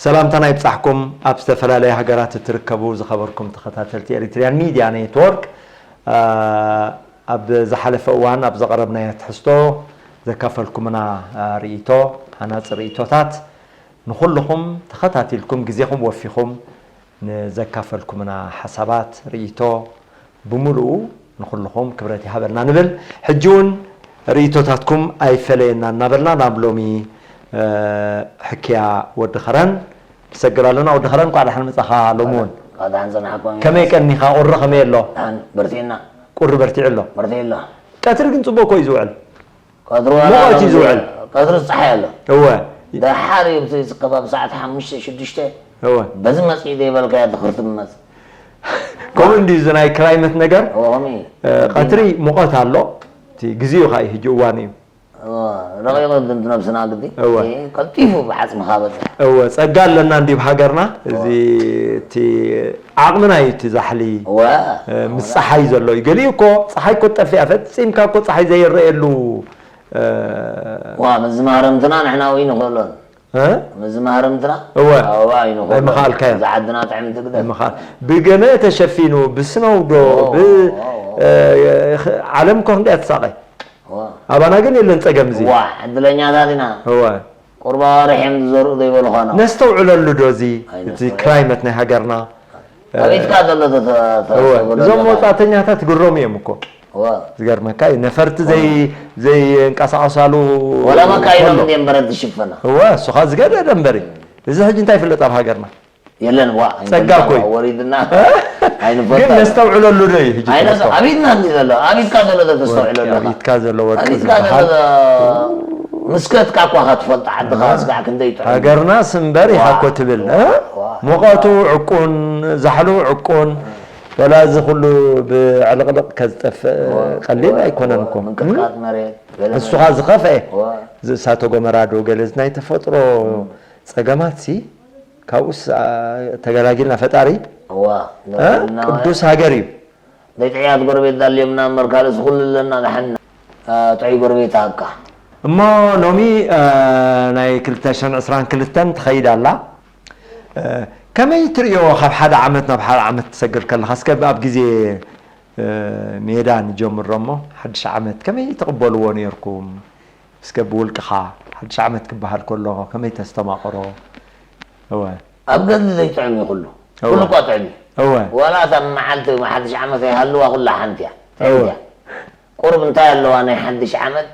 ሰላምታና ይብጻሕኩም። ኣብ ዝተፈላለያ ሃገራት እትርከቡ ዝኸበርኩም ተኸታተልቲ ኤሪትሪያን ሚድያ ኔትወርክ፣ አ፣ ኣብ ዝሓለፈ እዋን ኣብ ዘቕረብናዮ ትሕዝቶ ዘካፈልኩምና፣ አ፣ ርእይቶ፣ ሃናጺ ርእይቶታት፣ ንኹልኹም ተኸታቲልኩም ግዜኹም ወፊኹም ንዘካፈልኩምና ሓሳባት፣ ርእይቶ፣ ብምሉኡ ንኹልኹም ክብረት ይሃበልና ንብል። ሕጂ እውን ርእይቶታትኩም ኣይፈለየና እናበልና ናብ ሎሚ፣ እ፣ ሕክያ ወዲ ኸረን ንሰግር ኣለና። ወዲ ኸረን፣ እንኳዕ ደሓን መጻኻ። ሎሚ እውን እንኳዕ ደሓን ጸናሕኩም። ከመይ ቀኒኻ? ቁሪ ከመይ ኣሎ? ደሓን በርቲዕና። ቁሪ በርቲዑ ኣሎ። በርቲዑ ኣሎ። ቀትሪ ግን ጽቡቕ እኮ እዩ ዝውዕል። ቀትሪ ዋላ ሙቐት እዩ ሎሚ ዝውዕል። ቀትሪ ጸሓይ ኣሎ። እወ። ደሓር እዩ፣ እቲ ከባቢ ሰዓት ሓሙሽተ ሽዱሽተ እወ። በዚ መጽኢ ዘይበልካዮ ድኽርቲ ምመጽእ። ከምኡ እንድዩ እዚ ናይ ክላይመት ነገር። እወ፣ ከምኡ እዩ። እ፣ ቀትሪ ሙቐት ኣሎ። እቲ ግዜኡ ኸኣ እዩ፣ ሕጂ እዋኑ እዩ። እወ፣ ረቂቕ ድምፂ ነብስና ግዲ። እወ። እ፣ ቀልጢፉ ብዓፅምኻ በፅሕ። እወ፣ ጸጋ ኣለና እንድዩ ኣብ ሃገርና። እዚ እቲ ዓቕምና እዩ እቲ ዛሕሊ፣ እወ። እ፣ ምስ ጸሓይ ዘሎ እዩ። ገሊኡ እኮ ጸሓይ እኮ ትጠፍእ እያ። ፈጺምካ እኮ ጸሓይ ዘይረኣየሉ፣ እ፣ ዋ፣ ምስ ዝማህረምትና ንሕና እውን ንኽእሎን። እ? ምስ ዝማህረምትና እወ። ኣበባ ኣይንኾኖን። ኣይምኽኣልካዮን። እዛ ዓድና ጥዕምቲ ግደፍ። ኣይምኽኣል-፣ ብገመ ተሸፊኑ፣ ብስነው ዶ፣ ኦ፣ ብ-፣ ኦ፣ ኦ። እ፣ ኽ-፣ ዓለም እኮ ክንደይ እያ ትሳቐ። ዋ። ኣባና ግን የለን ጸገም እዚ። ዋ፣ ዕድለኛታት ኢና። እወ። ቁርባ ኣዋርሕ እዮም ዝዘርኡ ዘይበሉ ኾኖም። ነስተውዕለሉ ዶ እዚ፣ ኣይ፣ እቲ ነስተውዕል። ክላይመት ናይ ሃገርና? ኣብ ኢድካ ዘሎ ተተ-፣ ተ-፣ እወ። ተብሎ እዞም ኣለኻ። ወጻእተኛታት ግሮም እዮም እኮ። እወ። ዝገርመካ እዩ። ነፈርቲ ዘይ-፣ ዘይንቀሳቐሳሉ ወላ መካይኖም ከሎ። እንድየን በረድ ዝሽፈና። እወ፣ እሱ ኸኣ ዝገደደ እምበር እዩ። እዚ ሕጂ እንታይ ይፍለጥ ኣብ ሃገርና? የለን፣ ዋ፣ ጸጋ ኣይንፈልጦ፣ እኮ እዩ። ወሪድና። እ? ኣይንፈልጦ። ግን ነስተውዕለሉ ዶ እዩ ሕጂ ኣይነ-፣ ተነስቶ? ኣብ ኢድና እንዲ ዘሎ፣ ኣብ ኢድካ ዘሎ ዶ ተስተውዕለሉ ወርቂ፣ ኢኻ? ኣብ ኢድካ ዘሎ ወርቂ ኣብ ኢድካ ዝበሃል። ዘሎ ዶ-፣ ምስ ከድካ እኳ ኢኻ ትፈልጦ፣ ዓድኻ እ? ስጋዕ ክንደይ ጥዑም። ሃገርናስ እምበር ኢኻ ዋ፣ እኮ ትብል፣ ዋ፣ እ? ዋ። ሙቐቱ ዕቁን፣ ዛሕሉ ዕቁን፣ ወላ እዚ ኩሉ ብዕልቕልቕ ከዝጠፍእ ዋ፣ ቀሊል ዋ፣ ኣይኮነን ዋ። እኮ። ምንቅጥቃጥ መሬት፣ ገለ እሱ መሬት። ኸኣ ዝኸፍአ፣ ዋ። እዚ እሳተ ጎመራ ዶ ገለ፣ እዚ ናይ ተፈጥሮ ጸገማትሲ፣ ካብኡስ፣ ኣ፣ ተገላጊልና ፈጣሪ፣ እዋ፣ እ? ንዕልና ቅዱስ ሃገር እዩ። ዘይጥዕያት ጎረቤት ዳልዮምና እምበር ካልእስ ኩሉ ኣለና ደሓንና። እ፣ ጥዑይ ጎረቤት ሃብካ። እሞ ሎሚ፣ እ፣ ናይ ክልተ ሽሕን ዕስራን ክልተን ትኸይድ ኣላ። እ፣ ከመይ ትርእዮ ካብ ሓደ ዓመት ናብ ሓደ ዓመት ትሰግር ከለኻ? እስከ ኣብ ግዜ፣ እ፣ ሜዳ ንጀምሮ እሞ፣ ሓድሽ ዓመት ከመይ ትቕበልዎ ነይርኩም? እስከ ብውልቅኻ፣ ሓድሽ ዓመት ክበሃል ከሎ ከመይ ተስተማቕሮ? እወ። ኣብ ገድሊ ዘይጥዕም እዩ ኩሉ። እወ። ኩሉ እኳ ጥዕም እዩ። እወ። ዋላ እታ መዓልቲ ሓድሽ ዓመት ኣይሃልዋ፣ ኩላ ሓንቲ እያ። እወ። ጥዕምቲ እያ። ቁሩብ እንታይ ኣለዋ ናይ ሓድሽ ዓመት?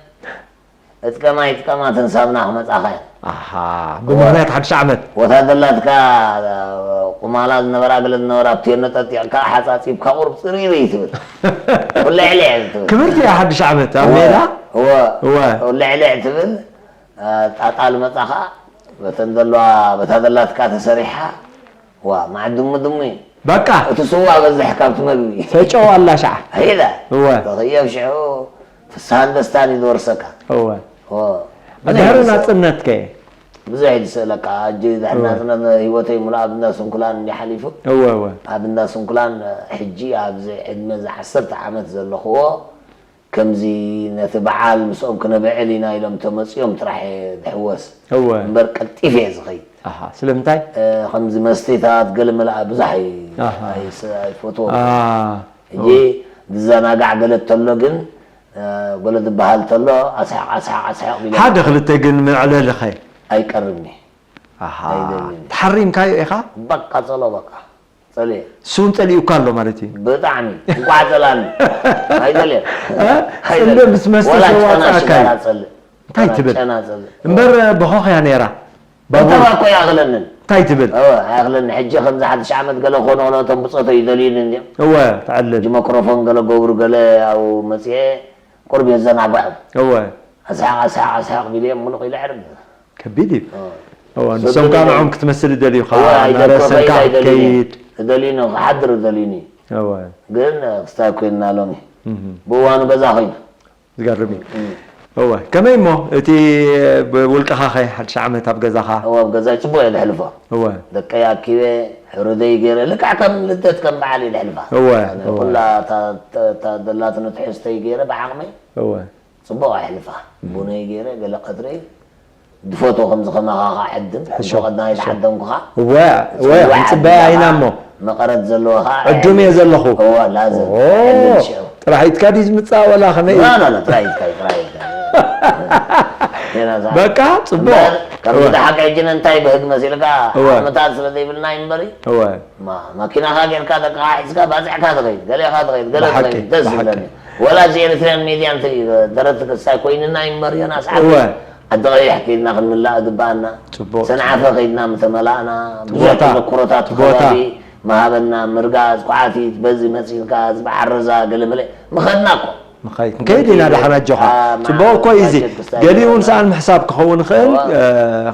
እጥቀማ ኣይጥቀማ፣ ተንሳብና ክመጻኻ እያ። ኣሃ፣ እወ። ብምኽንያት ሓድሽ ዓመት። ወታደላትካ፣ ቁማላ ዝነበራ ገለ ዝነበራ፣ ኣብቲ ነጠጢቕካ፣ ሓጻጺብካ፣ ቁሩብ ጽርይርይ ትብል። ኩለ ዕለ እያ ትብል። ክብርቲ እያ ሓድሽ ዓመት ኣብ እወ። ሜዳ። እወ። እወ። ኩለ ዕለ ትብል። ጣጣ ልመጻኻ፣ በተን ዘለዋ፣ በታ ዘላትካ ተሰሪሓ፣ ዋ፣ ማዕድሙ ድሙ እዩ። በቃ። እቲ ስዋ በዝሕ ካብቲ መግቢ። ተጨው ኣላ ሸዓ። ሄዳ። እወ። ተኽየብ ሽዑ ፍስሃን ደስታን እዩ ዝወርሰካ። እወ። እወ። ብዙሕ ድሕሪ ይስእለካ። ናጽነት ከ? ብዙሕ እዩ ዝስእለካ። ሕጂ ድሕሪ እወ። ናጽነት ህይወተይ ሙሉእ ኣብ እንዳ ስንኩላን እንዲ ሓሊፉ። እወ፣ እወ። ኣብ እንዳ ስንኩላን ሕጂ ኣብዚ ዕድመ እዚ ዓሰርተ ዓመት ዘለኽዎ ከምዚ ነቲ በዓል ምስኦም ክነብዕል ኢና ኢሎም ተመጺኦም ጥራሕ እየ ዝሕወስ። እወ። እምበር ቀልጢፈ እየ ዝኸይድ። ኣሃ፣ ስለምንታይ? እ፣ ከምዚ መስተታት ገለ መለ ብዙሕ ኣይ-፣ ኣሃ። ኣይስ-፣ ኣይፈትዎ። ኣ፣ ሕጂ እወ። ዝዘናጋዕ ገለ ተሎ ግን፣ እ፣ ገለ ዝበሃል ተሎ ኣስሕቕ፣ ኣስሕቕ፣ ኣስሕቕ ኢሎም ሓደ ክልተ ግን መዕለሊ ኸ? ኣይቀርብኒ። ኣሃ፣ ኣይደልን። ተሓሪምካዮ ኢኻ? በቃ ጸሎ በቃ። ጸልየ። እሱ እውን ጸሊኡካ ኣሎ ማለት እዩ። ብጣዕሚ። እንቋዕ ጸላኒ። ኣይጸልየን። እ? ኣይጸልየን። ጽልኢ ምስ መስተ ወላ ጨና ዘዋጽኣካ ሽጋራ እዩ። ጸልእ። እንታይ ጨና፣ ትብል? ጨና ጸልእ። እምበር በኾኽ እያ ነይራ። ባቡር። እንተባ እኮ ኣይኣኽለንን። እንታይ ትብል? እወ፣ ኣይኣኽለኒ። ሕጂ ከምዚ ሓድሽ ዓመት ገለ ክኾኑ ከለዉ እቶም ብጾተይ ይደልዩኒ እንድዮም። እወ፣ ትዕልል። ሕጂ መክሮፎን ገለ ገብሩ ገለ ኣብኡ መጽየ ቁሩብ የዘናግዖም። እወ። ኣስሓቕ፣ ኣስሓቕ፣ ኣስሓቕ ቢለዮም ምሉቕ ኢለ ዕርብ። ከቢድ እዩ። እ። እወ፣ ንሶም ከዓ ንዕኦም ክትመስል ይደልዩ ከዓ፣ እወ፣ ኣይደልኮ እናረሰንካ ከይድ ኣይደልዩኒ። ክትከይድ። ይደልዩኒ፣ ክሓድር ይደልዩኒ። እወ። ግን ክስታይ ኮይንና ሎሚ። እህ። ብእዋኑ ገዛ ኮይኑ። ዝገርም እዩ። እህ። እወ፣ ከመይ እሞ እቲ ብውልቅኻ ኸ ሓድሽ ዓመት ኣብ ገዛኻ? እወ፣ ኣብ ገዛይ ጽቡቕ እየ ዘሕልፎ። እወ። ደቀይ ኣኪበ፣ ሕሩደይ ገይረ፣ ልክዕ ከም ልደት ከም በዓል እየ ዘሕልፋ። እወ፣ እወ። ኩላ እታ፣ እታ፣ እታ ዘላትኒ ትሕዝቶይ ገይረ ብዓቕመይ። እወ። ጽቡቕ ኣሕልፋ። እም። ቡነይ ገይረ፣ ገለ ቀትረይ ድፈቶ ከምዚ ከማኻ ከዓ ዕድም ሕሾ፣ እንተቐድና ሕሾ። ኣይተዓደምኩኻ እወ እወ ሕንፅበያ ኢና እሞ መቐረት ዘለዎኻ ዕዱም እየ ዘለኹ እወ ላዘብ ኦ፣ ዕድም ሽዑ ጥራሕ ኢድካ ድዩ ዝምፃእ ወላ ከመይ እዩ? ላላላ ጥራይ ኢድካ እዩ ጥራይ ኢድካ ዜና ዛ- በቃ ፅቡቅ እምበር ከም እወ ብሓቂ ሕጂ እንታይ ብህግ መሲልካ እወ። ዓቕምታት ስለ ዘይብልና እዩ እምበሪ እወ ማ- ማኪናኻ ጌርካ ደቅኻ ሒዝካ ባፅዕካ ትኸይድ ገሌኻ ትኸይድ ገለ ብሓቂ፣ ትኸይድ ደስ ብሓቂ። ዝብለኒ ወላ እዚ ኤርትርያን ሚድያ እንተ ደረት ክስታይ ኮይንና እዩ እምበር ዮናስ ዓቢ እወ ዓዲ ቀይሕ ከይድና ክንምላእ ግባኣና ፅቡቅ ሰንዓፈ ከይድና ምተመላእና ብዙሕ ቦታ፣ ተዘክሮታት ቦታ። ከባቢ ምሃበና ምርጋዝ ኳዓቲት በዚ መፂልካ ዝበዓረዛ ገለመለ ምኸድና እኮ ምኻይድ ክንከይድ ኢና ደሓን ኣጆኻ ኣ፣ ፅቡቅ እኮ እዩ እዚ ማጀት ክስታይ ገሊኡ እውን ገለመለ። ሰኣን ምሕሳብ ክኸውን ይኽእል እወ። እ፣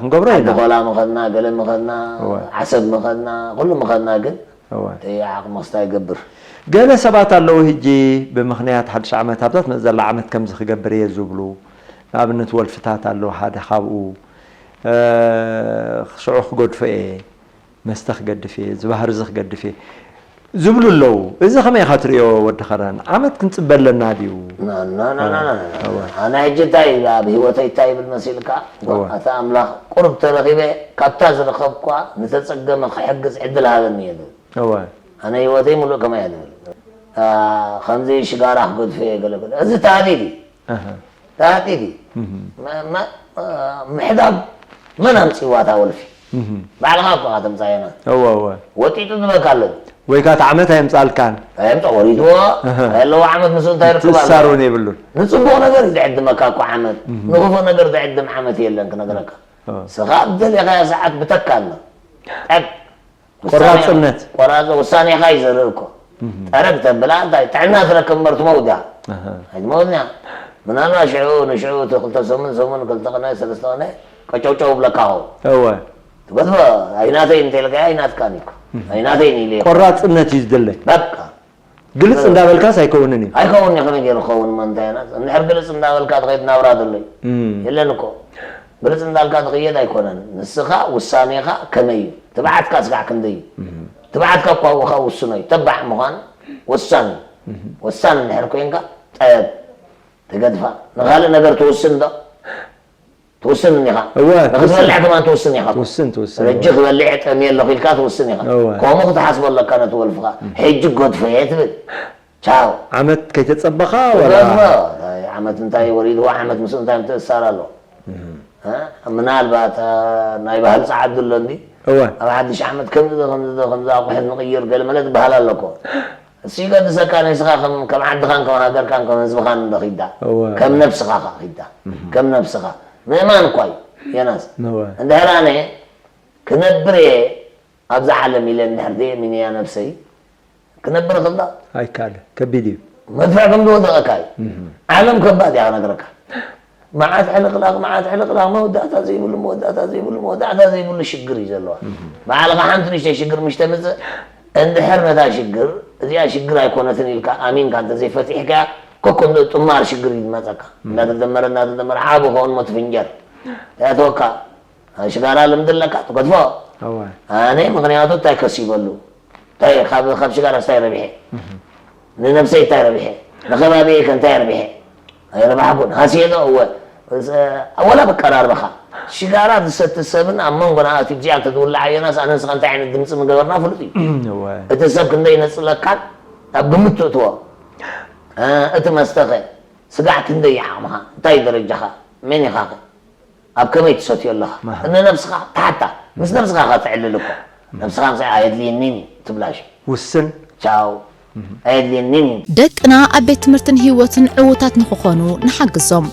ክንገብሮ ዓዲ ኢና ኾላ ምኸድና ገለ ምኸድና እወ። ዓሰብ ምኸድና ኩሉ ምኸድና ግን እወ እቲ ዓቕሚ ክስታይ ይገብር ገለ ሰባት ኣለዉ ሕጂ ብምኽንያት ሓድሽ ዓመት ኣብዛ ትመፅእ ዘላ ዓመት ከምዚ ክገብር እየ ዝብሉ ንኣብነት ወልፍታት ኣለዉ ሓደ ካብኡ እ፣ ሽዑ ክገድፎ እየ መስተ ክገድፍ እየ ዝባህር እዚ ክገድፍ እየ ዝብሉ ኣለዉ እዚ ከመይ ኢኻ ትሪኦ ወዲ ኸረን ዓመት ክንፅበ ኣለና ድዩ ና- ና- ና- ና- ና- ና- ና። እወ። ኣነ ሕጂ እንታይ ኣብ ህይወተይ እንታይ ይብል መሲልካ እወ። ኣታ ኣምላኽ ቁሩብ ተረኺበ ካብታ ዝረኸብኳ ንተፀገመ ክሕግዝ ዕድል ሃበኒ እየ ዝብል እወ ኣነ ህይወተይ ሙሉእ ከማይ እየ ዝብል ኣ፣ ከምዚ ሽጋራ ክገድፎ እየ ገለ ገለ እዚ ተሃዲድ እዩ ኣሃ። ተሃዲድ እዩ እህ። መ- መ- ምሕዳግ መን ኣምፅዋ እታ ወልፊ እህ። ባዕልኻ እኮ ኢኻ ተምፃየና እወ እወ ወጢጡ ዝበካ ኣሎ ወይ ከዓ እቲ ዓመት ኣየምፃልካን ኣየምፃ ወሪድዎ እህ። ኣለዎ ዓመት ምስ እንታይ ርክብ ኣለዎ ትእሳር እውን የብሉን ንፅቡቅ ነገር እዩ ዝዕድመካ እኮ ዓመት ንክፉእ ነገር ዝዕድም ዓመት የለን ክነግረካ እወ። ስኻ ብደለኻዮ ሰዓት ብተካ ኣሎ ጠብ ቆራፅነት ቆራፂ ውሳኔኻ እዩ ዘርኢ እኮ ጠረግ ተብላ እንታይ ጥዕና ትረክብ እምበር ትመውት እያ ኣሃ። ኣይትመውትን እያ ምናልባት ሽዑ ንሽዑ እቲ ክልተ ሰሙን ሰሙን ክልተ ቅነ ሰለስተ ቅነ ቀጨውጨው ብለካ ኸው እወ ትገዝፎ ኣይናተይ እንተልካ ኣይናትካን እዩ ኣይናተይ ኢለ ቆራፅነት እዩ ዝድለ በቃ ግልፅ እንዳበልካስ ኣይከውንን እዩ ኣይከውን እዩ ከመይ ገይሩ ክኸውን እሞ እንታይ ኢና እንድሕር ግልፅ እንዳበልካ ትኸይድ ናብራ ዘሎ እዩ እም። የለን እኮ ግልፅ እንዳልካ ትኽየድ ኣይኮነን ንስኻ ውሳኔኻ ከመይ እዩ ትብዓትካ ስጋዕ ክንደይ እዩ ትብዓትካ እኳ ውካ ውስኖ እዩ ተባዕ ምዃን ወሳኒ እዩ ወሳኒ እንድሕር ኮይንካ ጠብ ትገድፋ ንኻልእ ነገር ትውስን ዶ ትውስን እኒኻ እወ፣ ንክትበልዕ ከማን ትውስን ኢኻ ትውስን ትውስን ረጂ ክበልዕ ጠምየ ኣለኹ ኢልካ ትውስን ኢኻ እወ። ከምኡ ክትሓስበለካ ነቲ ወልፍኻ ሕጂ ጎድፈየ ትብል ቻው ዓመት ከይተፀበኻ ወላ ትገድፎ ዓመት እንታይ ወሪድዎ ዓመት ምስ እንታይ ምትእሳር ኣሎ እ? ምናልባት እ፣ ናይ ባህሊ ፀዓዱ ኣሎ እንዲ እወ ኣብ ሓድሽ ዓመት ከምዚ ዶ ከምዚ ዶ ከምዚ ኣቑሑት ንቕይር ገለ መለ ዝበሃል ኣለኮ እሱ ይገድሰካ ንስኻ ከም ከም ዓድኻን ከም ሃገርካን ከም ህዝብኻን እንዶ ኺዳ እወ። ከም ነብስኻ ኻ ኺዳ ከም ነብስኻ ምእማን እኳ እዩ የናስ እወ እንድሕር ኣነ ክነብር እየ ኣብዛ ዓለም ኢለ እንድሕር ደየሚን እያ ነብሰይ ክነብር ክልዳ ኣይካል ከቢድ እዩ መድፍዕ ከም ዝወደቐካ እዩ ዓለም ከባድ እያ ክነግረካ መዓት ሕልቕላቕ መዓት ሕልቕላቕ መወዳእታ ዘይብሉ መወዳእታ ዘይብሉ መወዳእታ ዘይብሉ ሽግር እዩ ዘለዋ ባዕልኻ ሓንቲ ንሽተይ ሽግር ምሽ ተምፅእ እንድሕር ነታ ሽግር እዚኣ ሽግር ኣይኮነትን ኢልካ ኣሚንካ እንተዘይፈቲሕካ ኮኮ ጥማር ሽግር እዩ ዝመፀካ እንዳተደመረ እንዳተደመረ ዓብ ከውን ሞ ትፍንጀር ያተወካ ሽጋራ ልምዲ ኣለካ ትገድፎ እወ ኣነ ምክንያቱ እንታይ ከሲበሉ እንታይ ካብ ካብ ሽጋራ እንታይ ረቢሐ ንነብሰይ እንታይ ረቢሐ ንከባቢየ ከ እንታይ ረቢሐ ኣይረባሕኩን ሃስየ ዶ እወ ወላ በቀራርበኻ ሽጋራ ዝሰቲ ሰብን ኣብ መንጎ ንኣቲ ብዚኣ እንተትውልዓዮናስ ኣነ ንስኻ እንታይ ዓይነት ድምፂ ምገበርና ፍሉጥ እዩ እወ እቲ ሰብ ክንደይ ነፅለካን ኣብ ግምት ትእትዎ እቲ መስተኸ ስጋዕ ክንደይ ዓቕምኻ እንታይ ደረጃኻ መን ኢኻ ኣብ ከመይ ትሰትዮ ኣለኻ ማሃ። ንነብስኻ ተሓታ ምስ ነብስኻ ኻ ትዕልል እኮ ነብስኻ ምሳይ ኣየድልየኒን እዩ ትብላሽ ውስን ቻው ኣየድልየኒን እዩ ደቅና ኣብ ቤት ትምህርትን ህይወትን ዕዉታት ንኽኾኑ ንሓግዞም።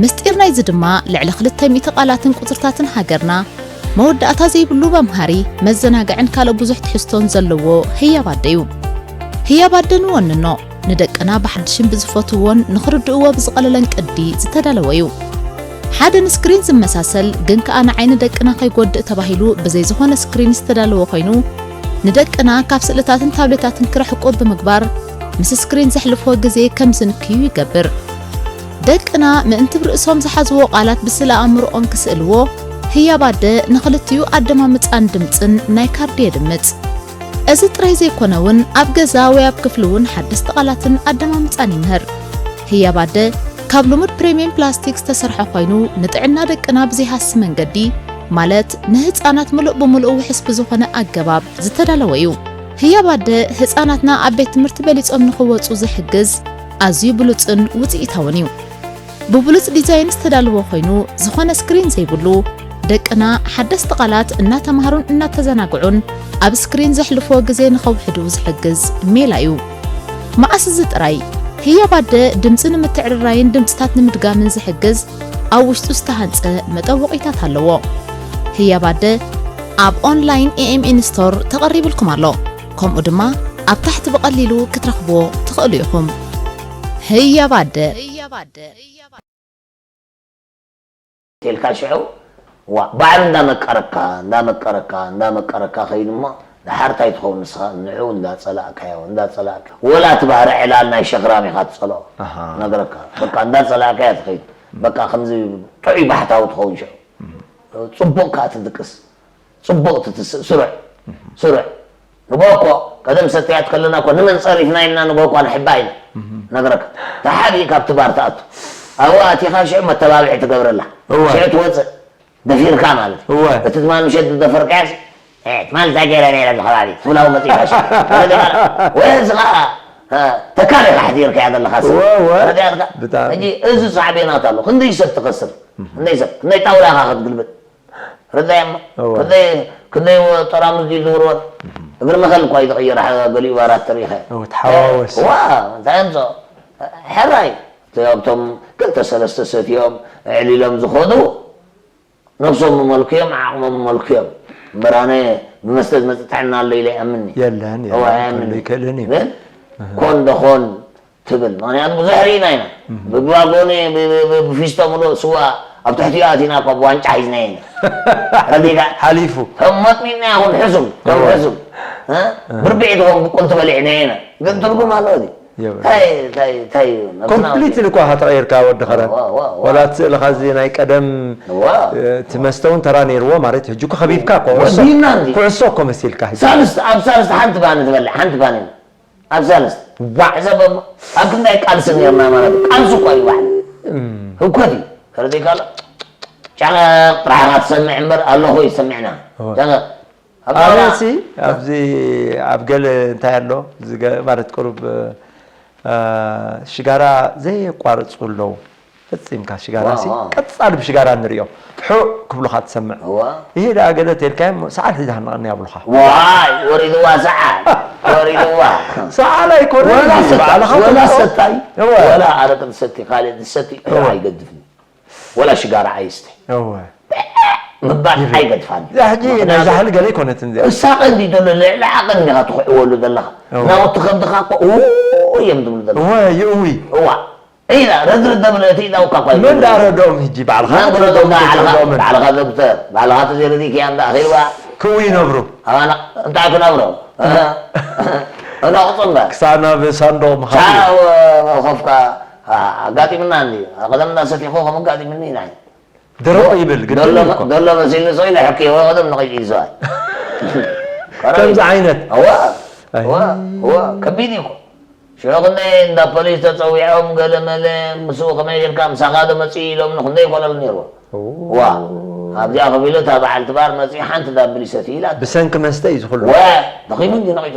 ምስጢር ናይዚ ድማ ልዕሊ ክልተ ሚእቲ ቃላትን ቁጽርታትን ሃገርና መወዳእታ ዘይብሉ መምሃሪ፣ መዘናግዕን ካልእ ብዙሕ ትሕዝቶን ዘለዎ ህያብ ኣደ እዩ። ህያብ ኣደ ንወንኖ። ንደቅና ብሓድሽን ብዝፈትውዎን ንኽርድእዎ ብዝቐለለን ቅዲ ዝተዳለወ እዩ። ሓደ ንስክሪን ዝመሳሰል ግን ከኣ ንዓይኒ ደቅና ከይጎድእ ተባሂሉ ብዘይ ዝኾነ ስክሪን ዝተዳለወ ኮይኑ ንደቅና ካብ ስእልታትን ታብሌታትን ክርሕቁ ብምግባር ምስ ስክሪን ዘሕልፍዎ ግዜ ከም ዝንክዩ ይገብር። ደቅና ምእንቲ ብርእሶም ዝሓዝዎ ቃላት ብስእለ ኣእምሮኦም ክስእልዎ ህያብ ኣደ ንኽልቲኡ ኣደማምጻን ድምጽን ናይ ካርዲ የድምጽ። እዚ ጥራይ ዘይኮነ እውን ኣብ ገዛ ወይ ኣብ ክፍሊ እውን ሓደስቲ ቃላትን ኣደማምጻን ይምህር። ህያብ ኣደ ካብ ልሙድ ፕሪሚየም ፕላስቲክ ዝተሰርሐ ኮይኑ፣ ንጥዕና ደቅና ብዘይሃሲ መንገዲ፣ ማለት ንህጻናት ምሉእ ብምሉእ ውሑስ ብዝኾነ ኣገባብ ዝተዳለወ እዩ። ህያብ ኣደ ህጻናትና ኣብ ቤት ትምህርቲ በሊጾም ንኽወጹ ዝሕግዝ ኣዝዩ ብሉጽን ውጽኢታውን እዩ። ብብሉጽ ዲዛይን ዝተዳለወ ኮይኑ፣ ዝኾነ ስክሪን ዘይብሉ፣ ደቅና ሓደስቲ ቃላት እናተማሃሩን እናተዘናግዑን ኣብ ስክሪን ዘሕልፍዎ ግዜ ንኸውሕዱ ዝሕግዝ ሜላ እዩ። መዓስ እዚ ጥራይ፣ ህያብ ኣደ ድምጺ ንምትዕርራይን ድምጽታት ንምድጋምን ዝሕግዝ ኣብ ውሽጡ ዝተሃንጸ መጠወቒታት ኣለዎ። ህያብ ኣደ ኣብ ኦንላይን ኤኤምኤን ስቶር ተቐሪብልኩም ኣሎ። ከምኡ ድማ ኣብ ታሕቲ ብቐሊሉ ክትረኽብዎ ትኽእሉ ኢኹም። ህያብ ኣደ። ተልካ ሽዑ ዋ ባዕሉ እንዳመቀረካ እንዳመቀረካ እንዳመቀረካ ከይዱ እሞ ድሓር ታይ ትኸውን ንስኻ ንዑ እንዳጸላእካዮ እንዳጸላእካ ወላ እቲ ባህሪ ዕላል ናይ ሸኽራም ኢኻ ትጸልኦ ኣሃ። ነግረካ በቃ እንዳጸላእካዮ ትኸይድ በቃ ከምዚ ጥዑይ ባሕታዊ ትኸውን ሽዑ ጽቡቕ ከኣ ትድቅስ ጽቡቕ ትትስእ ስሩዕ ስሩዕ ንጎ እኮ ቀደም ሰተያት ከለና እኮ ንመን ጸሪፍና ኢልና ንጎ እኳ ንሕባ ኢና ነግረካ ተሓቢእካ ኣብቲ ባር ትኣቱ ኣብኡ ኣቲኻ ሽዑ መተባብዒ ትገብረላ እወ። ሽዑ ትወፅእ ደፊርካ ማለት እዩ እወ። እቲ ትማል ምሸት ዝደፈርካያስ "ኤ፣ ትማል እንታይ ገይረ ነይረ ኣብዚ ከባቢ ትብላው መፅኢካ ሽዑ ተረዲእካ ወይ እዚ ከዓ ተካሊኻ ሕዲርካያ ዘለኻ ሰብ እወ፣ እወ። ተረዲእካ ብጣዕሚ። ሕጂ እዚ ሳዕቤናት ኣሎ ክንደይ ሰብ ትኸስር ክንደይ ሰብ ክንደይ ጣውላ ኢኻ ክትግልብጥ ርዳይ እሞ እወ። ክንደይ ክንደይ ጠራሙዝ ድዩ ዝውርወር እግሪ መኸል እኳ እዩ ዝቕይር ገሊኡ ባራት ተሪኸ እወ፣ ተሓዋወስ። ዋ እንታይ ኣምፅኦ ሕራይ ኣብቶም ክልተ ሰለስተ ሰትዮም ኣዕሊሎም ዝኸዱ ነብሶም ምመልክዮም ዓቕሞም ምመልክዮም እምበር ኣነ ብመስተ ዝመፅእ ጥዕና ኣሎ ኢለ ይኣምኒ የለን እዋ የለን ኣያምኒ ከሎ ይክእልን እዩ ግን ኮን ደኾን ትብል ምክንያቱ ብዙሕ ርኢና ኢና ብባጎኒ ብፊስቶ ምሉእ ስዋ ኣብ ትሕቲኡ ኣቲና እኳ ብዋንጫ ሒዝና ኢና ረዲካ ሓሊፉ ከም መጥሚና ይኹን ሕሱም ከም እዋ። ሕሱም እ? ብርቢዒ ትኾን ብቁል ትበሊዕና ኢና ግን ትርጉም ኣለዎ ድዩ? የብሉ። ታይ ታይ ታይ እዩ ነብስና ኮምፕሊትሊ እኳ ተቐይርካ ወዲ ኸረን ዋ፣ ዋ፣ ዋ። ወላ እቲ ስእልኻ እዚ ናይ ቀደም ዋ። እቲ መስተ እውን ተራ ነይርዎ ማለት እዩ ሕጂ እኮ ከቢብካ እኮ ኩዕሶ- ወዲና እንዲ። ኩዕሶ እኮ መሲልካ ሕጂ ሳልስቲ ኣብ ሳልስቲ ሓንቲ ባኒ ትበልዕ ሓንቲ ባኒ ኣብ ሳልስቲ ዋዕ ዘበሞ ኣብ ክንዳይ ቃልሲ ነርና ማለት እዩ። ቃልሲ እኮ እዩ ባዕሉ ህውከት እዩ ተረዲእካ ኣሎ ጨቐቕ ጥራሕኻ ትሰምዕ እምበር ኣለኹ እዩ ዝሰምዕና እወ። ጨቐቕ ኣብ ኣነ ጣውላ ሲ ኣብዚ ኣብ ገለ እንታይ ኣሎ ዝገ- ማለት ቁሩብ እ፣ ሽጋራ ዘየቋርፁ ኣለዉ ፈፂምካ ሽጋራ ሲ ዋ፣ ዋ። ቀፃሊ ብሽጋራ ንሪኦ ሕዕ ክብሉካ ትሰምዕ እዋ ይሄ ደኣ ገለ ተልካዮም ሰዓል ሒዛ ንቐኒ ኣብሉካ ዋይ ወሪድዋ ሰዓል ወሪድዋ ሰዓል ኣይኮነ ወላ ሰታይ ባዕልኻ ወላ ትፈልጦ? ሰታይ እወ። ወላ ኣረቂ ትሰቲ ካልእ ትሰቲ እወ። ኣይገድፍኒ ወላ ሽጋራ ኣይስተ እወ ምባል ኣይገድፋኒ እዛ ሕጂ ናይ ዛሕሊ ገለ ኣይኮነትን እዚኣ እሳ ቀንዲ ዘሎ ልዕሊ ዓቐን ኢኻ ትኽዕወሉ ዘለኻ እወ። ናውቲ ከብድኻ እኮ ኡ እዮም ዝብሉ ዘለዉ እወ ይእዊ እዋ ኢላ ረድርድ ደብለ እቲ ኢላውካ እኳ መን ዳረዶም ሕጂ ባዕልኻ ናብረዶም ትፈልጦም ባዕልኻ ትፈልጦምን። ባዕልኻ ዶክተር ባዕልኻ ተዘይረዲእክያ እንዳ ኣኺልዋ ክው ይነብሩ ኣባና እንታይ ክነብሮ እነቕፁ እምበር ክሳብ ናብ ሳንዶቕ ምኻድ እዩ። ኮፍካ ኣጋጢምና እንዲ ቀደምና ሰቲኹ ከም ኣጋጢምኒ ኢና ድርቕ ይብል ግድን እዩ እኮ። ደሎ መሲልኒ ሰው ኢለ ሕክዮ ቀደም ነቒጭ እዩ ሰብኣይ ከምዚ ዓይነት እዋ ኣይ። እዋ እዋ ከቢድ እዩ እኮ ሽዑ ክንደይ እንዳ ፖሊስ ተፀዊዖም ገለ መለ ምስኡ ከመይ ጌርካ ምሳኻ ዶ መፅኡ ኢሎም ንክንደይ ይኮለሉ ነይርዎ ዋ ኣብዚኣ ከፊሉ እታ በዓልቲ ባር መፅኡ ሓንቲ ዳብል ይሰትዩ ኢላ ብሰንኪ መስተ እዩ ዝኽሉ ወ ደኺሙ እንዲ ነቒፁ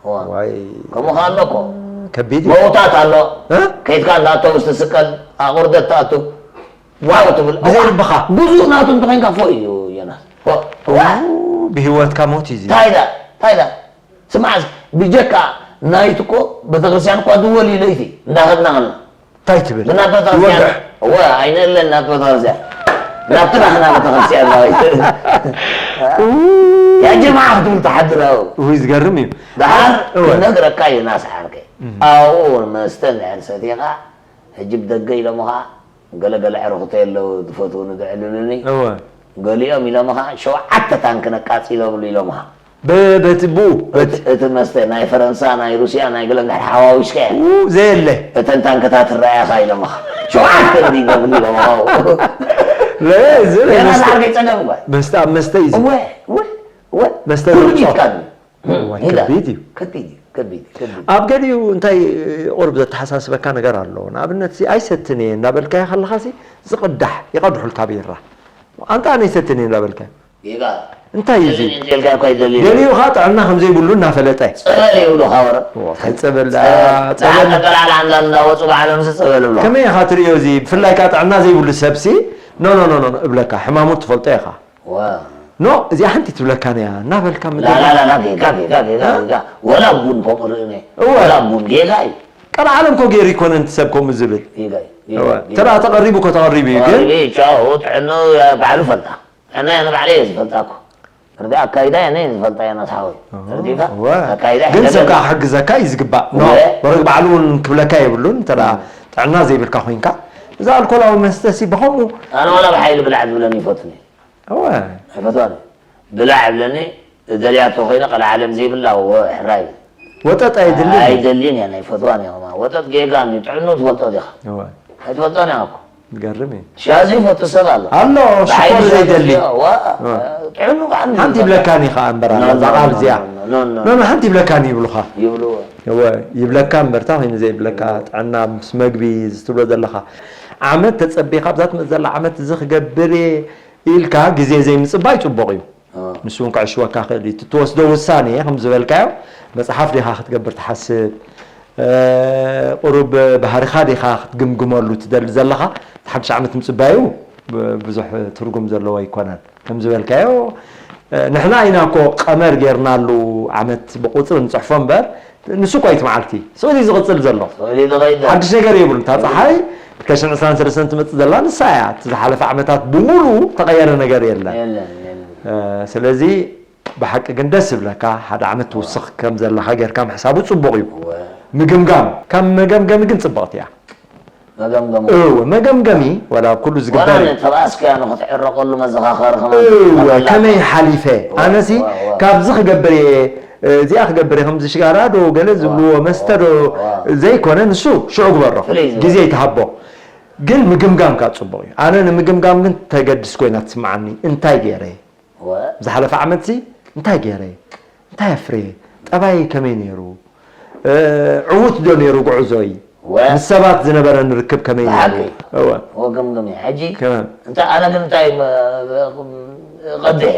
ዋ ዋይ ከምኡ ከ ኣሎ እኮ ከቢድ እዩ መውታት ኣሎ እ? ከይድካ እንዳ ኣውቶቡስ ትስቀል ኣቑርደት ትኣቱ ዋው ትብል ብዘይ ልብኻ። ብዙእ ናቱ እንተኮይንካ ፎ እዩ ዮናስ ፎ። ዋ ብህይወትካ ሞት እዩ እዚ ታይዳ ታይዳ ስማዕ ብጀካ ናይቲ እኮ ቤተክርስትያን እኳ ድወል እዩ ለይቲ እንዳኸድና ከለና እንታይ ትብል ብናብ ቤተክርስትያን ይወግሕ እወ ኣይንእለን ናብ ቤተክርስትያን ናብቲ ናህና ቤተክርስትያን ናበይ ያ ጀማዓ ክትብል ትሓድር ኣው ውይ ዝገርም እዩ ደሓር እወ። ክነግረካ እዩ ናስሓርከይ ኣብኡ መስተ እንድሕር ሰቲኻ ሕጂ ብደገ ኢሎምኻ ገለገለ ዕርኽተይ ኣለዉ ዝፈትውኒ ዘዕልሉኒ እወ ገሊኦም ኢሎምኻ ሸውዓተ ታንኪ ነቃፂሎምሉ ኢሎምኻ ብ- በቲ ብኡ በቲ እቲ መስተ ናይ ፈረንሳ ናይ ሩስያ ናይ ገለ እንድሕር ሓዋዊስካ ኡ፣ ዘየለ እተን ታንክታት ትረኣያኻ ኢሎምኻ ሸውዓተ እንዲ ይገብሉ ኢሎምኻ ለ- እዚ ናይ ገና መስተ- ዝዓርከይ ፀገም እኳ መስተ ኣብ መስተ እዩ እወ እወ እወ መስተ ኩሉ ዘምፅኦ። ጊፍካ እዋይ፣ ከቢድ እዩ። ከቢድ እዩ ከቢድ ከቢድ ኣብ ገሊኡ እንታይ ቁሩብ ዘተሓሳስበካ ነገር ኣሎ። ንኣብነት ሲ ኣይሰትን እየ እንዳበልካዮ ከለኻ ሲ ዝቕዳሕ ይቐድሑልካ ቢራ። ኣንታ ኣነ ይሰትን እየ እንዳበልካዮ ጌጋ እንታይ እዩ እዚ? ደልን እንዴልካ እኳ ይደልን ገሊኡ ኸዓ ጥዕና ከም ዘይብሉ እናፈለጠ ጸበል ይብሉ ካወረ ታይ ጸበል ጸበል በላል ዓንዳ እንዳወፁ ባዕሎም ሲ ጸበል ይብሉ ከመይ ኢኻ ትርእዮ እዚ? ብፍላይ ከዓ ጥዕና ዘይብሉ ሰብሲ ኖ ኖ ኖ ኖ እብለካ። ሕማሙ ትፈልጦ ኢኻ። ዋ ኖ እዚኣ ሓንቲ ትብለካን እያ እናበልካ ምድሪ ላላላላ ጌጋ ጌጋ ጌጋ ጌጋ ወላ ቡን ከምኡ ርእነ እወ። ወላ ቡን ጌጋ እዩ ቀልዓለም ኮ ገይሩ ይኮነ እቲ ሰብ ከምኡ ዝብል ጌጋ እዩ እወ። ተራ ተቐሪቡ ኮ ተቐሪቡ እዩ ግን ቻው ጥዕኑ ባዕሉ ፈልጣ ጥዕና እየ ንባዕለ እየ ዝፈልጣ እኮ ርዲ ኣካይዳ እየ ነየ ዝፈልጣ እየ ናስሓወይ ርዲካ እወ። ኣካይዳ ግን ሰብ ሕደገ- ከዓ ክሕግዘካ እዩ ዝግባእ ኖ እወ። ወረግ ባዕሉ እውን ክብለካ የብሉን እንተ ጥዕና ዘይብልካ ኮይንካ እዚ ኣልኮላዊ መስተ ሲ ብኸምኡ ኣነ ዋላ ብሓይሊ ብላዕ ዝብለኒ ይፈቱኒ እወ ኣይፈትዋን ብላዕ ይብለኒ ዝደልያቶ ኮይነ ቀልዓለም ዘይብላ እወ ሕራይ ወጠጥ ኣይድልን ኣይደልን እየ ኣይፈትዋን እየ ከማ ወጠጥ ጌጋ እንዲ ጥዕኑ ትፈልጦ ዲኻ እወ ኣይትፈልጦን እያ እኮ ገርም እዩ ሻሂ ዘይፈቱ ሰብ ኣሎ ኣሎ ሽኮር ዘይደሊ ዋ ጥዕኑ ከዓ ሓንቲ ይብለካኒ ከዓ እምበር ኣሎ እዛ ቃል እዚኣ ኖ ኖ ኖ ኖ ሓንቲ ይብለካኒ ይብሉኻ ይብልዎ እወ ይብለካ እምበርታ ኮይኑ ዘይብለካ ጥዕና ምስ መግቢ ዝትብሎ ዘለኻ ዓመት ተፀቢኻ ኣብዛ ትመፅእ ዘላ ዓመት እዚ ክገብር እየ ኢልካ ግዜ ዘይምፅባይ ፅቡቕ እዩ ንሱ እውን ክዕሽወካ ክእል እዩ እቲ ትወስዶ ውሳኔ ከም ዝበልካዮ መፅሓፍ ዲኻ ክትገብር ትሓስብ ቁሩብ ባህርኻ ዲኻ ክትግምግመሉ ትደሊ ዘለኻ እቲ ሓድሽ ዓመት ምፅባዩ ብዙሕ ትርጉም ዘለዎ ኣይኮነን ከም ዝበልካዮ ንሕና ኢና እኮ ቀመር ጌርናሉ ዓመት ብቁፅሪ ንፅሕፎ እምበር ንሱ እኮ እዩ እቲ መዓልቲ ስእሊ ዝቕፅል ዘሎ ሓድሽ ነገር የብሉ እታ ፀሓይ ክልተ ሽሕን ዕስራን ሰለስተን ትመፅእ ዘላ ንሳ እያ እቲ ዝሓለፈ ዓመታት ብሙሉ ተቐየረ ነገር የለን ስለዚ ብሓቂ ግን ደስ ዝብለካ ሓደ ዓመት ትውስኽ ከም ዘለኻ ጌርካ ምሕሳቡ ፅቡቕ እዩ ምግምጋም ካብ መገምገሚ ግን ፅብቕቲ እያ መገምገሙ እወ መገምገሚ ወላ ኣብ ኩሉ ዝግበር እዩ ተባእስካያ ንክትዕረቀሉ መዘኻኸሪ እወ ከመይ ሓሊፈ ኣነሲ ካብዚ ክገብር እየ እዚኣ ክገብር እየ ከምዚ ሽጋራ ዶ ገለ ዝብልዎ መስተ ዶ ዘይኮነ ንሱ ሽዑ ግበሮ ግዜ ይትሃቦ ግን ምግምጋም ካብ ፅቡቅ እዩ ኣነ ንምግምጋም ግን ተገድስ ኮይና ትስምዓኒ እንታይ ገይረ ዝሓለፈ ዓመት ሲ እንታይ ገይረ እንታይ ኣፍርየ ጠባይ ከመይ ነይሩ ዕዉት ዶ ነይሩ ጉዕዞይ ምስ ሰባት ዝነበረኒ ርክብ ከመይ ነይሩ እወ ወገምግም እዩ ሕጂ ከመ- እንታይ ኣነ ግን እንታይ ቀድሕ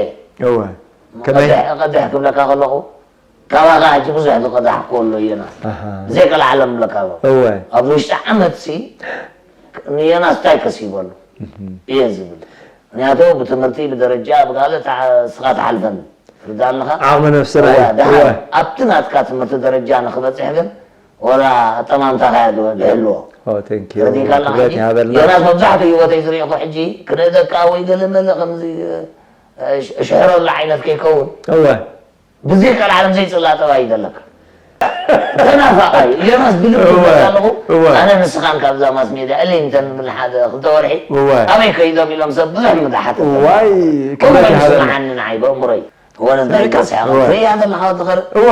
እወ ከመይ ቀድሕ ክብለካ ከለኹ ካባኻ ሕጂ ብዙሕ ዝቐዳሕኩ ኣሎ እየና ኣሃ፣ ዘይቀልዓለም ብለካ ኣሎ እወ ኣብ ውሽጢ ዓመት ሲ ንየናስ እንታይ ከሲበሉ እየ ዝብል ምክንያቱ ብትምህርቲ ብደረጃ ብካልእ ተዓ- ስኻ ትሓልፈኒ ትርዳ ኣለኻ ዓቕሚ ነፍሲ ራእይ እወ፣ ደሓር እወ ኣብቲ ናትካ ትምህርቲ ደረጃ ንክበፅሕ ግን ወላ ኣጠማምታኻ እያ ዝህልዎ ኦ፣ thank you። ረዲካ ኣለኻ ክብረት ሕጂ ይሃበልና ዮናስ መብዛሕትኡ ህይወተይ ዝሪእኹ ሕጂ ክነደካ ወይ ገለ መለ ከምዚ ሽሕረሉ ዓይነት ከይከውን እወ ብዘይ ቀልዓለም ዘይፅላ ጠባይ እዩ ዘለካ ተናፋቃይ ዮናስ ብልብ እወ፣ ትመጣ ኣለኹ እወ። ኣነ ንስኻን ካብዛ ማስ ሜድያ እለይ እንተንብል ሓደ ክልተ ወርሒ እወ ኣበይ ከይዶም ኢሎም ሰብ ብዙሕ ምዳሓት ዋይ ክብረት ይሃበልና ስምዓኒ ንዓይ በእምሮይ ወለ እንታይ ይገስያ እወ። ያ ዘለኻ ወዲ ኸር እወ።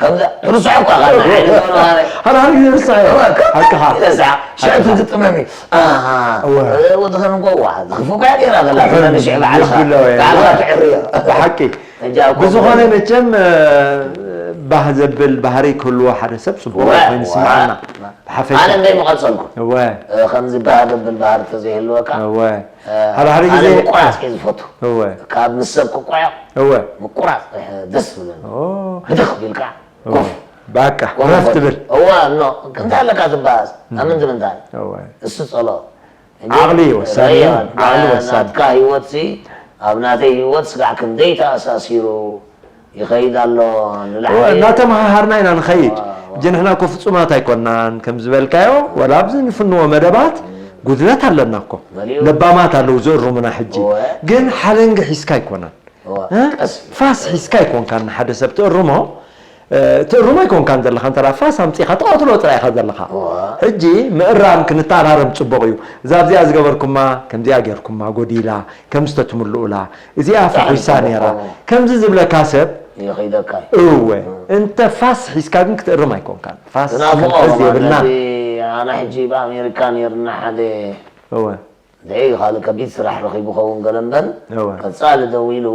ከምዛ ትርስዖ እኳ ኻና ሓደ ሓደ ግዜ ርስዐ ሓቅኻ ሽዕቱ ግጥመኒ እወ። ወዲ ኸር እንኮ ዋ ዝኽፉ እኳ ጌራ ዘላ ንሽዕ ባዕልኻ ይብሎ እየ። ባዕልኻ ትዕርዮ ብሓቂ እንጃ እኮ ብዝኾነ መቸም እ፣ ባህ ዘብል ባህሪ ክህልዎ ሓደ ሰብ ፅቡቅ እወ፣ ኮይኑ እወ። ስምዓና ብሓፈሻ ኣነ እንደይ መቐጸልኩ እወ ከምዚ ባህር ብል ባህር ተዘይህልወካ እወ ሓደ ሓደ ኣነ ግዜ ምቁራፅ እየ ዝፈቱ እወ ካብ ምስ ሰብ ክቋየቕ እወ ምቁራፅ ደስ ዝብለኒ ኦ፣ ብድኽ ቢልካ እወ ኮፍ በቃ ኮፍ ረፍ በል። ትብል እወ ኖ እንታይ ኣለካ ትበሃስ ኣምን ትምንታይ እወ እሱ ጸሎ ዓቕሊ እዩ ወሳኒ እዩ፣ ዓቕሊ ወሳኒ። ናትካ ህይወት ሲ ኣብ ናተይ ህይወት ስጋዕ ክንደይ ተኣሳሲሩ ይኸይድ ኣሎ ንላዕሊ እናተመሃሃርና ኢና ንኸይድ እጂ ንሕና እኮ ፍፁማት ኣይኮናን ከም ዝበልካዮ ወላ ኣብዚ ንፍንዎ መደባት ጉድለት ኣለና እኮ መሊኡ። ለባማት ኣለዉ ዝእርሙና ሕጂ እወ። ግን ሓለንጊ ሒዝካ ኣይኮነን እወ፣ እ? ቀስ ፋስ ሒዝካ ኣይኮንካን ንሓደ ሰብ ትእርሞ እ፣ ትእርሞ ኣይኮንካን ዘለኻ እንተ ፋስ ኣምፂኻ ትቐትሎ ጥራይ ኢኻ ዘለኻ እወ። ሕጂ ምእራም ክንተኣራረም ፅቡቕ እዩ እዛ ኣብዚኣ ዝገበርኩማ ከምዚኣ ጌርኩማ ጎዲላ ከም ዝተትምልኡላ እዚኣ ፈኺሳ ነይራ ከምዚ ዝብለካ ሰብ ይኸይደካ እወ እንተ ፋስ ሒዝካ ግን ክትእርም ኣይኮንካን ፋስ ናፍቆ ክንሕዝ የብልና ኣነ ሕጂ ብኣሜሪካ ነርና ሓደ እወ ደይ ካልእ ከቢድ ስራሕ ረኺቡ ኸውን ገለ እምበር እወ ቀጻሊ ደው ኢሉ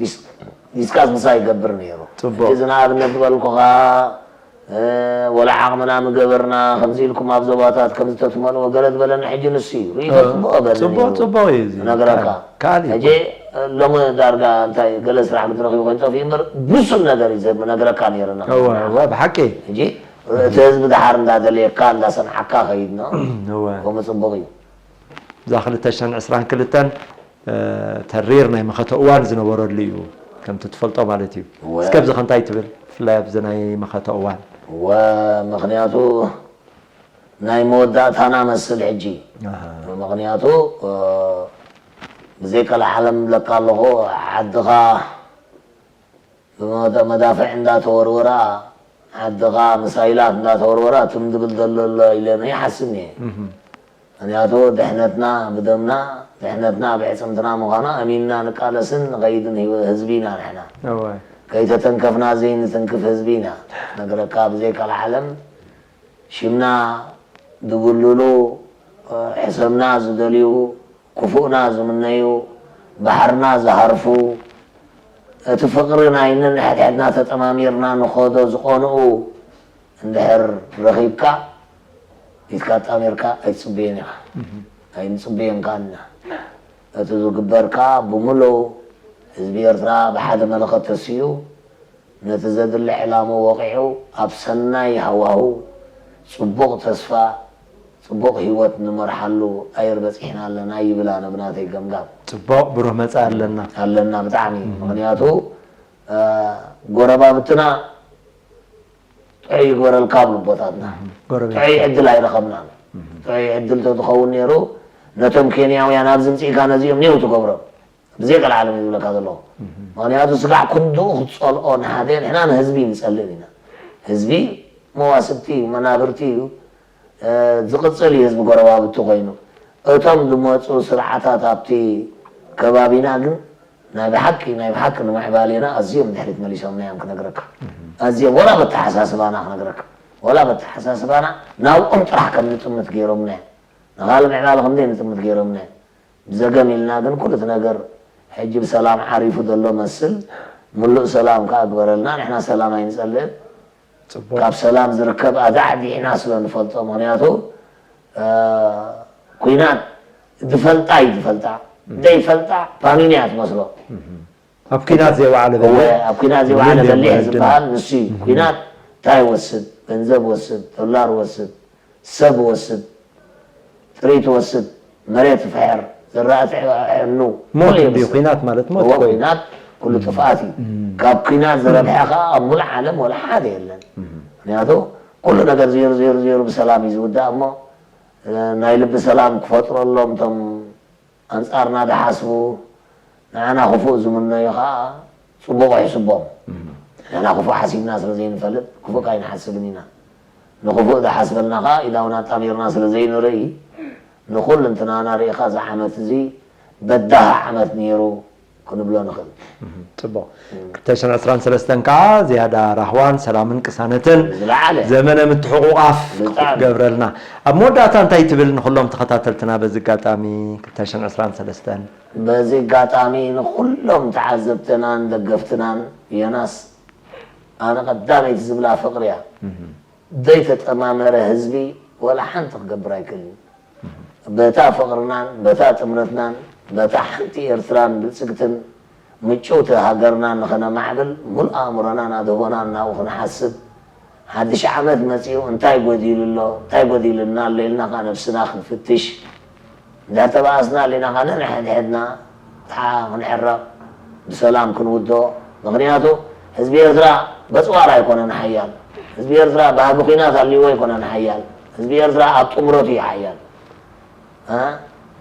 ዲስ ዲስካስ ምሳይ ይገብር ነይሩ። ጽቡቕ። እዚ ንኣብነት ዝበልኩኻ፣ እ፣ ወላ ዓቕምና ምገበርና፣ ከምዚ ኢልኩም ኣብ ዞባታት ከምዚ ተትመልኦ ገለ ዝበለኒ ሕጂ ንሱ እዩ። ርእይቶ እ፣ ጽቡቕ በለኒ ጽቡቕ፣ ነይሩ። ጽቡቕ እዩ እዚ። ነገረካ። ካል እዩ። ሕጂ ሎሚ ዳርጋ እንታይ ገለ ስራሕ ክትረኽቡ ኮይኑ ጠፊኡ እምበር ብሱል ነገር እዩ ዘብ-፣ ነገረካ ነይረ። እወ፣ እወ፣ ብሓቂ። ሕጂ እቲ ህዝቢ ድሓር እንዳደለየካ እንዳሰምዓካ ከይድ ነው። እወ። ከምኡ ጽቡቕ እዩ። እዛ ክልተ ሽሕን ዕስራን ክልተን፣ እ፣ ተሪር ናይ መኸተ እዋን ዝነበረሉ እዩ፣ ከምቲ ትፈልጦ ማለት እዩ። እወ። እስከ ኣብዚ ከ እንታይ ትብል? ብፍላይ ኣብዚ ናይ መኸተ እዋን። እወ፣ ምኽንያቱ ናይ መወዳእታና መስል ሕጂ። ኣሃ። ምኽንያቱ፣ እ፣ ብዘይ ቀልዓለም እብለካ ኣለኹ፣ ዓድኻ ብመዳ-፣ መዳፍዕ እንዳተወርወራ፣ ዓድኻ ምሳይላት እንዳተወርወራ ትም ድብል ዘሎ ኣሎ ኢለ እየ ይሓስብ እየ። እህ። ምኽንያቱ ድሕነትና ብደምና፣ ድሕነትና ብዕጽምትና ምዃና ኣሚንና ንቃለስን ንኸይድን ህይወ-፣ ህዝቢ ኢና ንሕና። እወ። ከይተተንከፍና ዘይንትንክፍ ህዝቢ ኢና። ነግረካ ብዘይ ቀልዓለም ሽምና ድጉልሉ፣ ሕሰምና ዝደልዩ፣ ክፉእና ዝምነዩ፣ ባሕርና ዝሃርፉ፣ እቲ ፍቕሪ ናይ ነንሕድሕድና ተጠማሚርና ንኸዶ ዝቐንኡ እንድሕር ረኺብካ፣ ኢድካ ኣጣሚርካ ኣይትጽበዮን ኢኻ። ኣይንጽበዮን ከኣ ኢና። እቲ ዝግበር ከኣ ብምሉእ ህዝቢ ኤርትራ ብሓደ መለኸት ተሲኡ፣ ነቲ ዘድሊ ዕላምኡ ወቒዑ፣ ኣብ ሰናይ ሃዋህው፣ ጽቡቕ ተስፋ፣ ጽቡቕ ህይወት ንመርሓሉ ኣየር በጺሕና ኣለና ይብል ኣነ ብናተይ ገምጋም። ጽቡቕ ብሩህ መጻኢ ኣለና። ኣለና ብጣዕሚ። ምኽንያቱ፣ እ፣ ጎረባብትና ጥዑይ ይግበረልካ ኣብ ልቦታትና። ጎረቤት። ጥዑይ ዕድል ኣይረኸብናን። ጥዑይ ዕድል ተትኸውን ነይሩ፣ ነቶም ኬንያውያን ኣብዚ ምጽኢካ ነዚኦም ኔው ትገብሮም። ብዘይ ቀልዓለም እዩ ዝብለካ ዘለኹ። ምኽንያቱ ስጋዕ ክንድኡ ክትጸልኦ ንሓደ፣ ንሕና ንህዝቢ ንጸልእ ኢና። ህዝቢ መዋስብቲ እዩ፣ መናብርቲ እዩ። እ፣ ዝቕጽል እዩ ህዝቢ ጎረባብቲ ኮይኑ። እቶም ዝመጹ ስርዓታት ኣብቲ ከባቢና ግን ናይ ብሓቂ፣ ናይ ብሓቂ ንምዕባሌና ኣዝዮም ድሕሪት መሊሶምና እዮም ክነግረካ። ኣዝዮም፣ ወላ በተሓሳስባና ክነግረካ። ወላ በተሓሳስባና ናብኦም ጥራሕ ከም ንጥምት ገይሮምና እዮም። ንኻልእ ምዕባለ ከም ዘይንጥምት ገይሮምና እዮም። ብዘገም ኢልና ግን ኩሉ እቲ ነገር ሕጂ ብሰላም ዓሪፉ ዘሎ መስል፣ ምሉእ ሰላም ከኣ ግበረልና። ንሕና ሰላም ኣይንጸልእን። ጽቡቕ። ካብ ሰላም ዝርከብ ኣዳዕዲዕና ስለ ንፈልጦ፣ ምኽንያቱ፣ እ፣ ኲናት ዝፈልጣ እዩ ዝፈልጣ። ዘይፈልጣ ፓኒን እያ ትመስሎ። ኣብ ኲናት ዘይወዓለ እወ፣ በሊሕ። ኣብ ኲናት ዘይወዓለ ወለድ በሊሕ ወለድና። ዝበሃል ንሱ እዩ። ኲናት እንታይ ይወስድ? ገንዘብ ወስድ፣ ዶላር ወስድ፣ ሰብ ወስድ፣ ጥሪት ወስድ፣ መሬት ፍሕር፣ ዝራእቲ ሕኑ፣ ሞት ኩሉ እንድዩ፣ ይወስድ። ኲናት ማለት ሞት እወ፣ ኮይኑ። ኲናት ኩሉ ጥፍኣት እዩ። ካብ ኲናት ዝረብሐ ኸዓ ኣብ ሙሉእ ዓለም ወላ ሓደ የለን። ምኽንያቱ ኩሉ ነገር ዜሩ ዜሩ ዜሩ ብሰላም እዩ ዝውዳእ እሞ፣ እ፣ ናይ ልቢ ሰላም ክፈጥረሎም እቶም ኣንጻርና ዝሓስቡ፣ ንዓና ክፉእ ዝምነዩ ኸዓ ጽቡቕ ይሕስቦም። ንሕና ክፉእ ሓሲብና ስለ ዘይንፈልጥ ክፉእ ካይንሓስብን ኢና። ንኽፉእ ዝሓስበልና ኸዓ ኢዳውና ኣጣሚርና ስለ ዘይንርኢ፣ ንኹልንትናና ርኢኻ እዚ ዓመት እዚ በዳሂ ዓመት ነይሩ ክንብሎ ንኽእል። ጽቡቕ። ክልተ ሽሕን ዕስራን ሰለስተን ከኣ ዝያዳ ራህዋን ሰላምን ቅሳነትን ዝለዓለ። ዘመነ ምትሕቑቓፍ ብጣዕሚ። ክገብረልና። ኣብ መወዳእታ እንታይ ትብል ንኹሎም ተኸታተልትና በዚ ኣጋጣሚ ክልተ ሽሕን ዕስራን ሰለስተን? በዚ ኣጋጣሚ ንኹሎም ተዓዘብትናን ደገፍትናን ዮናስ፣ ኣነ ቀዳመይቲ ዝብላ ፍቕሪ እያ። ዘይተጠማመረ ህዝቢ ወላ ሓንቲ ክገብር ኣይክእልን። በታ ፍቕርናን በታ ጥምረትናን በታ ሓንቲ ኤርትራን ብልጽግትን ምጭውቲ ሃገርናን ንኸነማዕብል ሙሉእ ኣእምሮናን ኣድህቦናን ናብኡ ክንሓስብ፣ ሓድሽ ዓመት መጺኡ እንታይ ጎዲሉ ኣሎ፣ እንታይ ጎዲሉና ኣሎ ኢልና ከኣ ነብስና ክንፍትሽ፣ እንድሕር ተባኣስና ኣለና ከኣ ነንሕድሕድና ተሓ-፣ ክንሕረቕ፣ ብሰላም ክንውድኦ። ምኽንያቱ ህዝቢ ኤርትራ በጽዋር ኣይኮነን ሓያል። ህዝቢ ኤርትራ ባህጊ ኲናት ኣልይዎ ኣይኮነን ሓያል። ህዝቢ ኤርትራ ኣብ ጥምረቱ እዩ ሓያል። እ?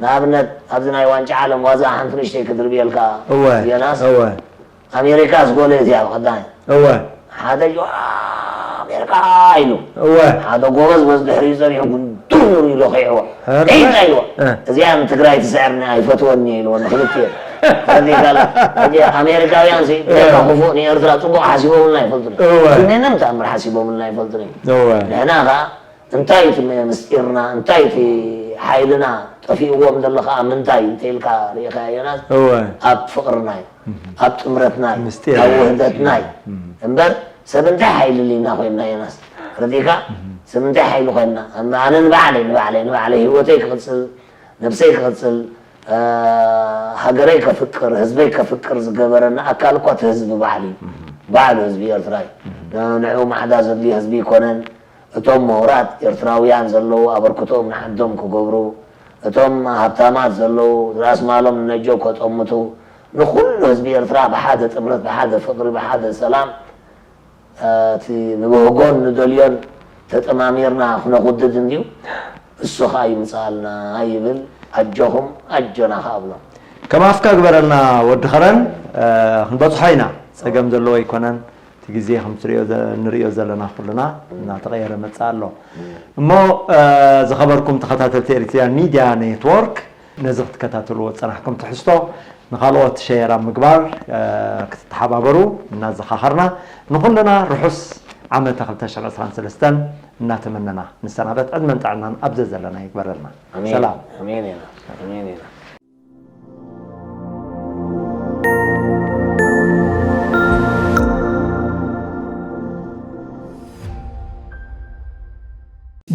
ንኣብነት ኣብዚ ናይ ዋንጫ ዓለም ዋዛ ሓንቲ ንእሽተይ ክድርብየልካ እወ፣ ዮናስ። እወ። ኣሜሪካስ ጎል እቲኣ ብቐዳማይ። እወ። ሓደ ጅዋ ኣሜሪካ ኢሉ። እወ። ሓደ ጎበዝ በዚ ድሕሪኡ ጸኒሑ ጉንዱር ኢሉ ኺዕዎ። ኧረ። ዒንታ ኢልዎ። እ። እዚኣ ንትግራይ ትስዕርኒ ኣይፈትወኒ ኢልዎ ንክልቲኤን። ፈሊካላ። ሕጂ ኣሜሪካውያን ሲ ብጀካ እ። ክፉእ ንኤርትራ ጽቡቕ ሓሲቦምልና ኣይፈልጡን። እወ። ምንም ተኣምር ሓሲቦምልና ኣይፈልጡን። እወ። ንሕና ኸኣ እንታይ እቲ ም-፣ ምስጢርና፣ እንታይ እቲ ሓይልና ጠፊእዎም ዘሎ ኸኣ ምንታይ እንተ ኢልካ ርኢኻዮ ዮናስ? እወ። ኣብ ፍቕርና እዩ። ኣብ ጥምረትናይ፣ ምስጢር ኣብ እዩ። ውህደትናይ እምበር ሰብ እንታይ ሓይሊ ልና ኮይንና የናስ ረዲካ ሰብ እንታይ ሓይሊ ኮይንና ኣነ ንባዕለይ ንባዕለይ ንባዕለይ ህይወተይ ክቕፅል ነብሰይ ክቕፅል ሃገረይ ከፍቅር ህዝበይ ከፍቅር ዝገበረና ኣካል እኳ እቲ ህዝቢ ባዕሉ እዩ። ባዕሉ ህዝቢ ኤርትራ እዩ። ንዕኡ ማዕዳ ዘድልዮ ህዝቢ ይኮነን። እቶም ምሁራት ኤርትራውያን ዘለዉ ኣበርክቶኦም ንዓዶም ክገብሩ፣ እቶም ሃብታማት ዘለዉ ራእሲ ማሎም ንነጀው ከጠምቱ፣ ንኹሉ ህዝቢ ኤርትራ ብሓደ ጥምረት፣ ብሓደ ፍቕሪ፣ ብሓደ ሰላም እቲ ንብህጎን ንደልዮን ተጠማሚርና ክነቑድድ እንድዩ። እሱ ኸኣ ይምጽኣልና ይብል። ኣጆኹም ኣጆና ከኣ እብሎም። ከም ኣፍካ ግበረልና ወዲ ኸረን ክንበጽሖ ኢና። ጸገም ዘለዎ ኣይኮነን። እቲ ግዜ ከም ትሪኦ ዘ- እንሪኦ ዘለና ኩልና እናተቐየረ መጽእ ኣሎ። እሞ ዝኸበርኩም ተኸታተልቲ ኤሪትሪያን ሚድያ ኔትወርክ ነዚ ክትከታተልዎ ዝጸናሕኩም ትሕዝቶ ንኻልኦት ሸየር ኣብ ምግባር ክትተሓባበሩ እናዘኻኸርና ንኹልና ርሑስ ዓመተ ክልተ ሽሕን ዕስራን ሰለስተን እናተመነና ንሰናበት ዕድመን ጥዕናን ኣብ ዘዘለና ይግበረልና። ኣሜን ሰላም። ኣሜን ኢና ኣሜን ኢና።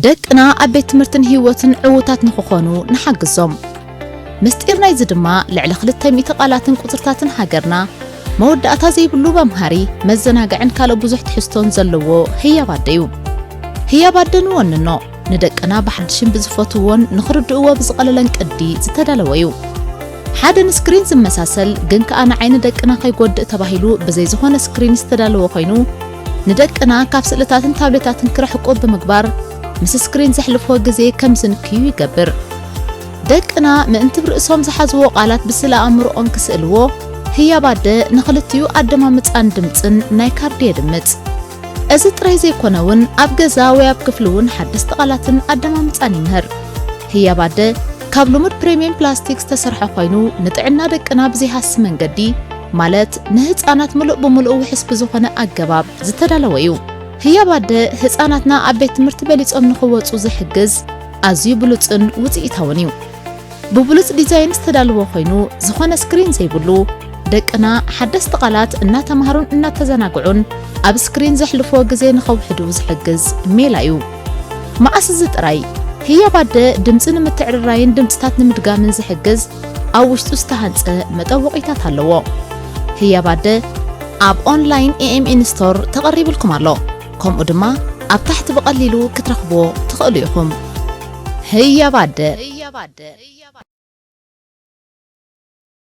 ደቅና ኣብ ቤት ትምህርትን ህይወትን ዕዉታት ንኽኾኑ ንሓግዞም። ምስጢር ናይዚ ድማ ልዕሊ ክልተ ሚእቲ ቃላትን ቁጽርታትን ሃገርና መወዳእታ ዘይብሉ መምሃሪ፣ መዘናግዕን ካልእ ብዙሕ ትሕዝቶን ዘለዎ ህያብ ኣደ እዩ። ህያብ ኣደ ንወንኖ፣ ንደቅና ብሓድሽን ብዝፈትውዎን ንኽርድእዎ ብዝቐለለን ቅዲ ዝተዳለወ እዩ። ሓደ ንስክሪን ዝመሳሰል ግን ከኣ ንዓይኒ ደቅና ከይጎድእ ተባሂሉ ብዘይ ዝኾነ ስክሪን ዝተዳለወ ኮይኑ ንደቅና ካብ ስእልታትን ታብሌታትን ክርሕቁ ብምግባር ምስ ስክሪን ዘሕልፍዎ ግዜ ከም ዝንክዩ ይገብር። ደቅና ምእንቲ ብርእሶም ዝሓዝዎ ቃላት ብስእለ ኣእምሮኦም ክስእልዎ ህያብ ኣደ ንኽልቲኡ ኣደማምጻን ድምጽን ናይ ካርዲ የድምጽ። እዚ ጥራይ ዘይኮነ እውን ኣብ ገዛ ወይ ኣብ ክፍሊ እውን ሓደስቲ ቃላትን ኣደማምጻን ይምህር። ህያብ ኣደ ካብ ልሙድ ፕሪምየም ፕላስቲክ ዝተሰርሐ ኮይኑ ንጥዕና ደቅና ብዘይሃሲ መንገዲ ማለት ንህፃናት ምሉእ ብምሉእ ውሕስ ብዝኾነ ኣገባብ ዝተዳለወ እዩ። ህያብ ኣደ ህፃናትና ኣብ ቤት ትምህርቲ በሊፆም ንኽወፁ ዝሕግዝ ኣዝዩ ብሉፅን ውፅኢታውን እዩ። ብብሉፅ ዲዛይን ዝተዳለወ ኮይኑ ዝኾነ ስክሪን ዘይብሉ ደቅና ሓደስቲ ቃላት እናተምሃሩን እናተዘናግዑን ኣብ ስክሪን ዘሕልፍዎ ግዜ ንኸውሕዱ ዝሕግዝ ሜላ እዩ። መዓስ እዚ ጥራይ ህያብ ኣደ ድምፂ ንምትዕርራይን ድምፅታት ንምድጋምን ዝሕግዝ ኣብ ውሽጡ ዝተሃንፀ መጠወቒታት ኣለዎ። ህያብ ኣደ ኣብ ኦንላይን ኤኤምኤን ስቶር ተቐሪብልኩም ኣሎ። ከምኡ ድማ ኣብ ታሕቲ ብቐሊሉ ክትረኽብዎ ትኽእሉ ኢኹም። ህያብ ኣደ